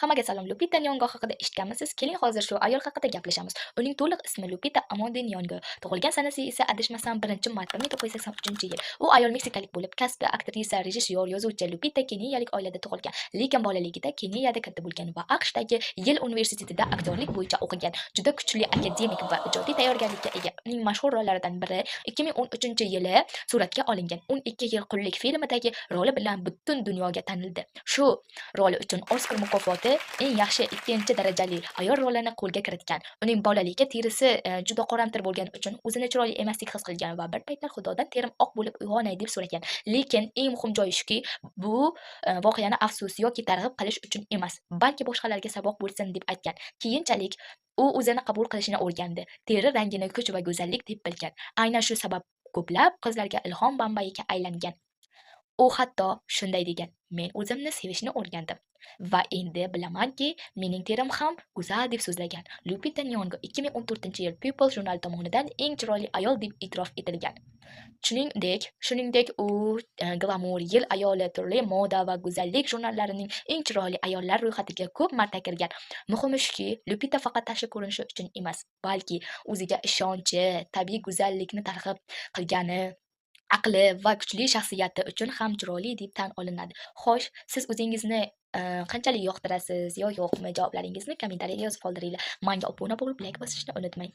Hammaga salom. Lupita Nyong'o haqida eshitganmisiz? Keling, hozir shu ayol haqida gaplashamiz. Uning to'liq ismi Lupita Amondi Nyong'o. Tug'ilgan sanasi esa, adashmasam, 1-mart 1983-yil. U ayol meksikalik bo'lib, kasbi aktrisa, rejissyor, yozuvchi. Lupita keniyalik oilada tug'ilgan, lekin bolaligida Keniyada katta bo'lgan va AQShdagi Yel universitetida aktyorlik bo'yicha o'qigan. Juda kuchli akademik va ijodiy tayyorgarlikka ega. Uning mashhur rollaridan biri 2013-yili suratga olingan "12 yil qullik" filmidagi roli bilan butun dunyoga tanildi. Shu roli uchun Oskar mukofoti eng yaxshi ikkinchi darajali ayol rolini qo'lga kiritgan. Uning bolaligi terisi juda qoramtir bo'lgani uchun o'zini chiroyli emasdek his qilgan va bir paytlar Xudodan terim oq bo'lib uyg'onay deb so'ragan. Lekin eng muhim joyi shuki, bu voqeani afsus yoki targ'ib qilish uchun emas, balki boshqalarga saboq bo'lsin deb aytgan. Keyinchalik u o'zini qabul qilishni o'rgandi. Teri rangini kuch va go'zallik deb bilgan. Aynan shu sabab ko'plab qizlarga ilhom manbaiga aylangan. U hatto shunday degan: "Men o'zimni sevishni o'rgandim va endi bilamanki, mening terim ham go'zal", deb so'zlagan. Lupita Nyong'o 2014-yil People jurnali tomonidan eng chiroyli ayol deb e'tirof etilgan. Shuningdek, u Glamour, Yil ayoli, turli moda va go'zallik jurnallarining eng chiroyli ayollar ro'yxatiga ko'p marta kirgan. Muhimi shuki, Lupita faqat tashqi ko'rinishi uchun emas, balki o'ziga ishonchi, tabiiy go'zallikni targ'ib qilgani, aqli va kuchli shaxsiyati uchun ham chiroyli deb tan olinadi. Xo'sh, siz o'zingizni qanchalik yoqtirasiz yo yo'qmi? Javoblaringizni kommentariyaga yozib qoldiringlar. Manga obuna bo'lib, layk bosishni unutmang.